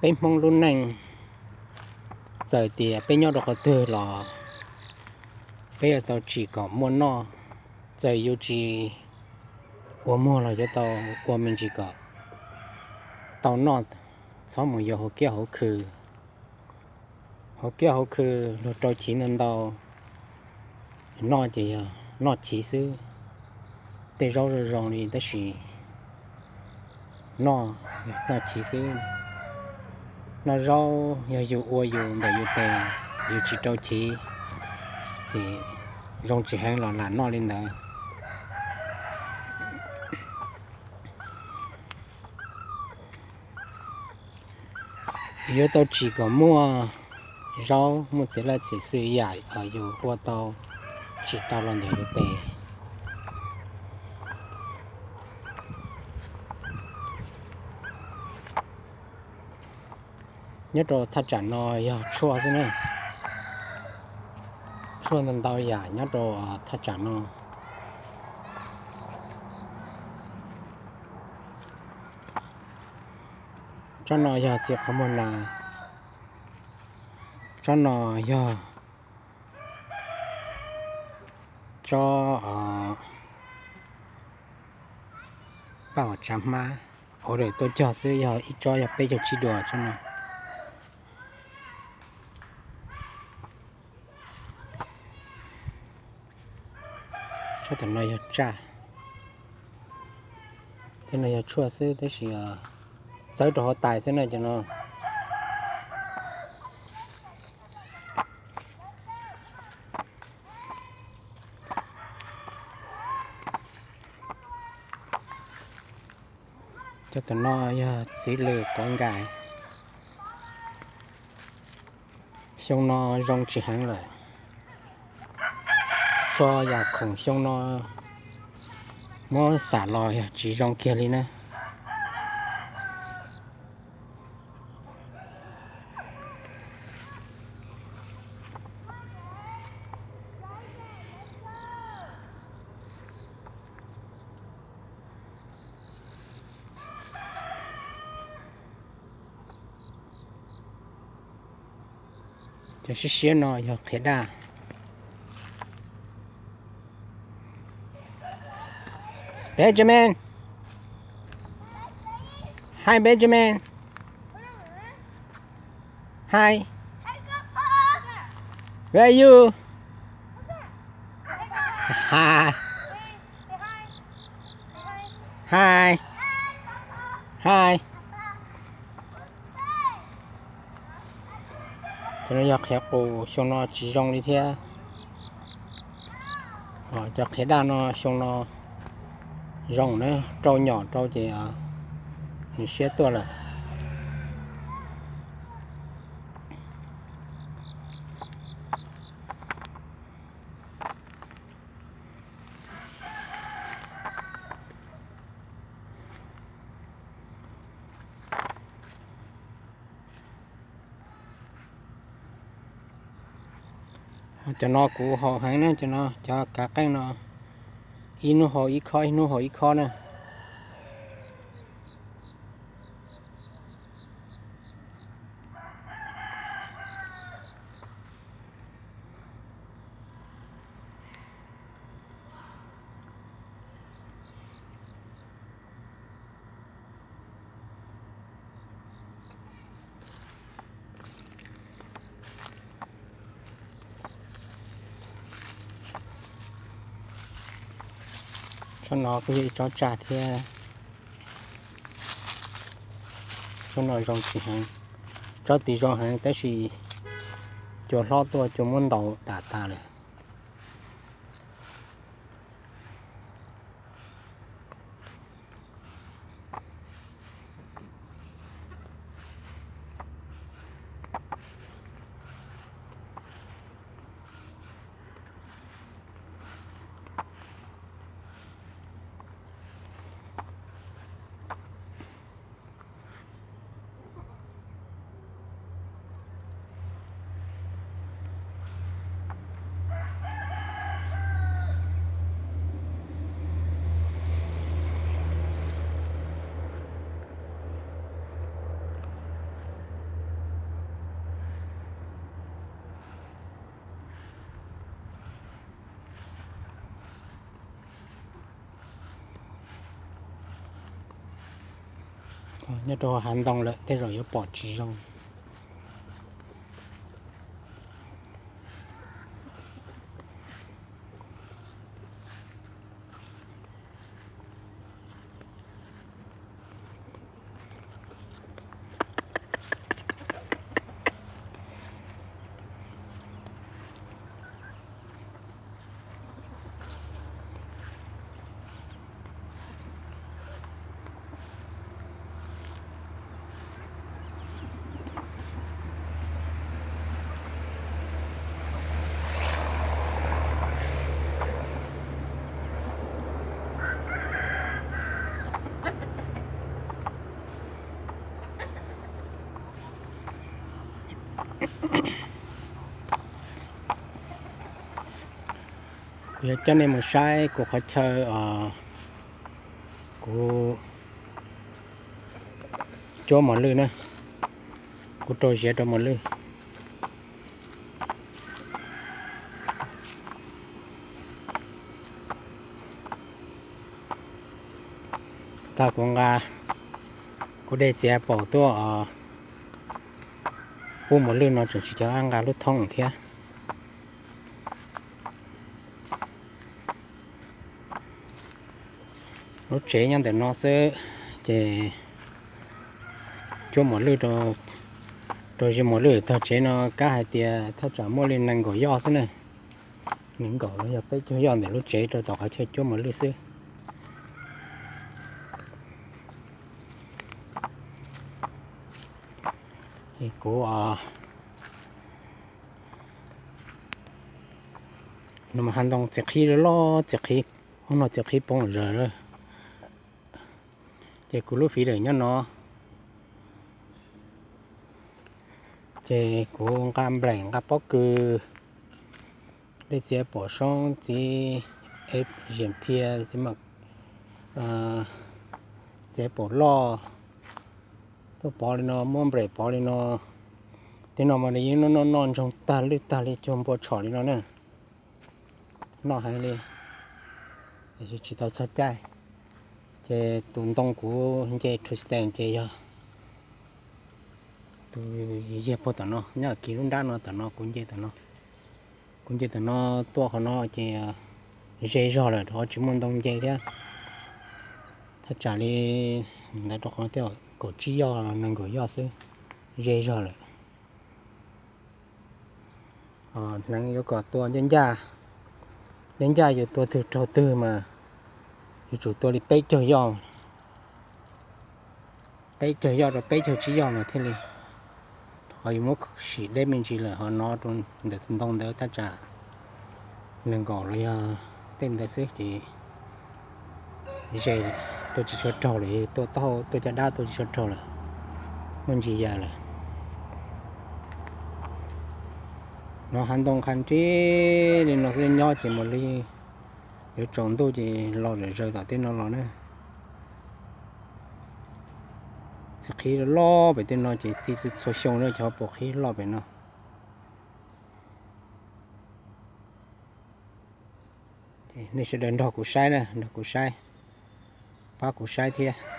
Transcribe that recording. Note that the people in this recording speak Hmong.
Peb Hmoob lub neej, txawm tias peb nyob rau qhov twg los peb yuav tau tsim kom muaj noj. Txawm yus tsis ua muag los yuav tau ua me ntsis kom tau noj, txhob mus yos hauv kiab hauv khw. Hauv kiab hauv khw luag rau chiv ntau ntau, noj ces yog noj chiv xwb. Tej zaub zoo zoo li tab sis noj, noj chiv xwb. Noj zaub yog yus ua yus ntawm yus tes, yus tsis rau chiv ces zoo tsis heev los lam noj li ntawd. Yuav tau tsim kom muaj zaub, muaj txiv laj txiv xwm yam yus ua tau, tsim tau los ntawm yus tes. Nyob rau thaj tsam no yog tshuaj xwb na. Tshuaj ntau ntau yam nyob rau thaj tsam no. Tsob no yog txiv qhov muag nas. Tsob no yog tsob paj uas tsav hmab, order tuaj cog xwb, yog ib tsob yog peb caug tsib duas tsob no. Tsob tam no yog tsaj, tej no yog tshuaj xwb tab sis txawb rau hauv tais xwb na cov no. Cov tam no yog txiv lws quav nkais. Xyoo no zoo tsis heev lawm. Txhua yam khoom xyoo no muab xam los yog tsis zoo kiag li na. Cov siab siab no yog qhiav daj. Benjamin. Hi, Benjamin. Hi. Where are you? Hi. Hi. Hi. Cov no yog qhiav qus, xyoo no tsis zoo li thiab. Cov qhiav daj no xyoo no zoo na, rau nyom rau ces nws siab tuaj lawm. Cov no kuv haus heev na, cov no cov kav qeej no, ib hnub haus ib khob, ib hnub haus ib khob na. Tsob no kuj yog ib tsob tsaj thiab. Tsob no zoo tsis heev, tsob tid zoo heev tab sis cua hlob tuaj cua muab ntaus dam tas lawm. Nyob rau hav ntoo lawm tej zaum yuav pom tsis zoo. Kuv yuav coj nej mus saib kuv qhov chaw, kuv cuab mos lwj na, kuv rau ziav rau mos lwj. Tag kuv nqa kuv dej txiav paum tuaj pub mos lwj no tseem tsis cov nqa lub thoob thiab. Lub tsev nyob ntawm no xwb, ces cuab mos lwj rau, rau ziav mos lwj tag tsev no kab hais tias thaj tsam muaj li nees nkaum yoj xwb na. Nees nkaum los yog peb caug yoj ntawm lub tsev rau tom qhov chaw cuab mos lwj xwb. Kuv no mas hav ntoo txiv qhib loj, txiv qhib, ub no txiv qhib poob zawg lawm. Ces kuv lub feeder nyob no, ces kuv nqa nplaim nqa pob kws, dej txiav paum soob txiv, ziam phiaj txiv, txiav paum loj, tuaj pov li no, muab nplaim pov li no. Tej no mas nws yeej noj noj noj ntsoog tag lwj tag li cuag npua tshom li no na. Noj heev li, tiam sis tsis tau txog caij. Ces tus ntoo kuv nce Tristan ces yog tus yag puag tom no, nyob kiag lub nrab no tom no, kuv nce tom no. Kuv nce tom no tuaj qhov no ces ze zog lawm rau qhov tsis muaj ntoo nce thiab. Thaj tsam li ntawd rau qhov tej kaum tsib yoj los nees nkaum yoj xwb, ze zog lawm. Hneev yuav kom tua ncaj ncaj, ncaj ncaj yus tua twg raug twg mas yuav tsum tua li peb caug yoj, peb caug yoj rau peb caug tsib yoj mas thiaj li. Qhov yus muab sim deb me ntsis lawm ho no rau ntawm ntoo ntawd thaj tsam nees nkaum los yog tej ntawd xwb ces ze, tua tsis tshua raug lawm, tua taub hau tua caj dab tua tsis tshua raug lawm, muaj ntsis yam lawm. No hav ntoo qha nrib li no xwb, nyob ces mus li yuav tsaus ntuj ces los zom zaws tom tej no los na. Txiv qhib loj pem tej no ces txi txhua xyoo na cov paum qhib loj pem no. Nej sawv daws nrog kuv saib na, nrog kuv saib, pab kuv saib thiab.